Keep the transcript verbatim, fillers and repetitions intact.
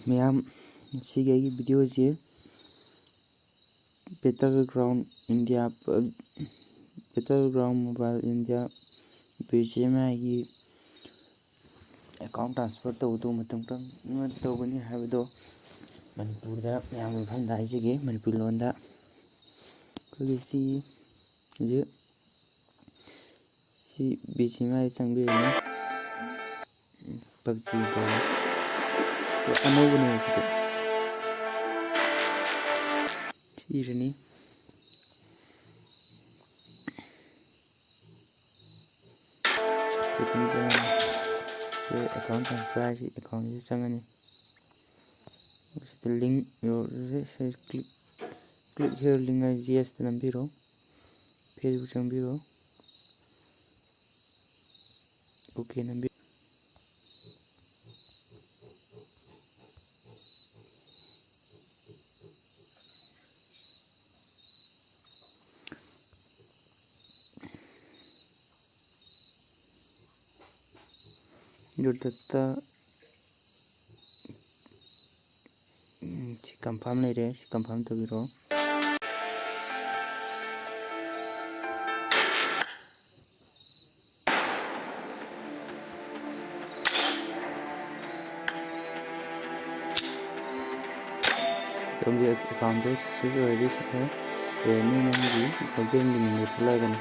ꯃꯌꯥꯝ, ꯉꯁꯤꯒꯤ ꯑꯩꯒꯤ ꯚꯤꯗꯤꯑꯣꯁꯦ Battleground India, Battleground Mobile India BGMIꯒꯤ account transfer ꯇꯧꯕꯗꯣ ꯃꯇꯝ ꯀꯔꯝꯅ ꯇꯧꯒꯅꯤ ꯍꯥꯏꯕꯗꯣ ꯃꯅꯤꯄꯨꯔꯗ ꯃꯌꯥꯝꯒꯤ ꯃꯐꯝꯗ ꯍꯥꯏꯖꯒꯦ, ꯃꯅꯤꯄꯨꯔꯤ ꯂꯣꯟꯗ꯫ ꯑꯩꯈꯣꯏꯒꯤ ꯁꯤ ꯍꯧꯖꯤꯛ ꯁꯤ BGMI ꯆꯪꯕꯤꯔꯅꯤ꯫ PUBGꯗ ꯑꯅꯧꯕꯅꯦ ꯁꯤꯗꯤ꯫ ꯊꯤꯔꯅꯤ꯫ Setting ꯆꯪꯉꯅꯤ꯫ ꯁꯤ account transfer ꯍꯥꯏꯁꯤ accountꯁꯤ ꯆꯪꯉꯅꯤ꯫ ꯁꯤꯗ link your, click, click here link ꯍꯥꯏꯁꯤ yesꯇ ꯅꯝꯕꯤꯔꯣ꯫ Facebook ꯆꯪꯕꯤꯔꯣ꯫ OK ꯅꯝꯕꯤꯔꯣ꯫ Your data, ꯎꯝ, ꯁꯤ confirm ꯂꯩꯔꯦ, ꯁꯤ confirm ꯇꯧꯕꯤꯔꯣ꯫ ꯑꯗꯣꯝꯒꯤ accountꯗꯨ success ꯑꯣꯏꯔꯗꯤ ꯁꯤꯗ ꯄꯦ ꯅ꯭ꯌꯨ ꯅꯪꯒꯤ ꯂꯧꯖꯦꯜꯒꯤ ꯃꯤꯡꯗ ꯊꯣꯛꯂꯛꯑꯒꯅꯤ꯫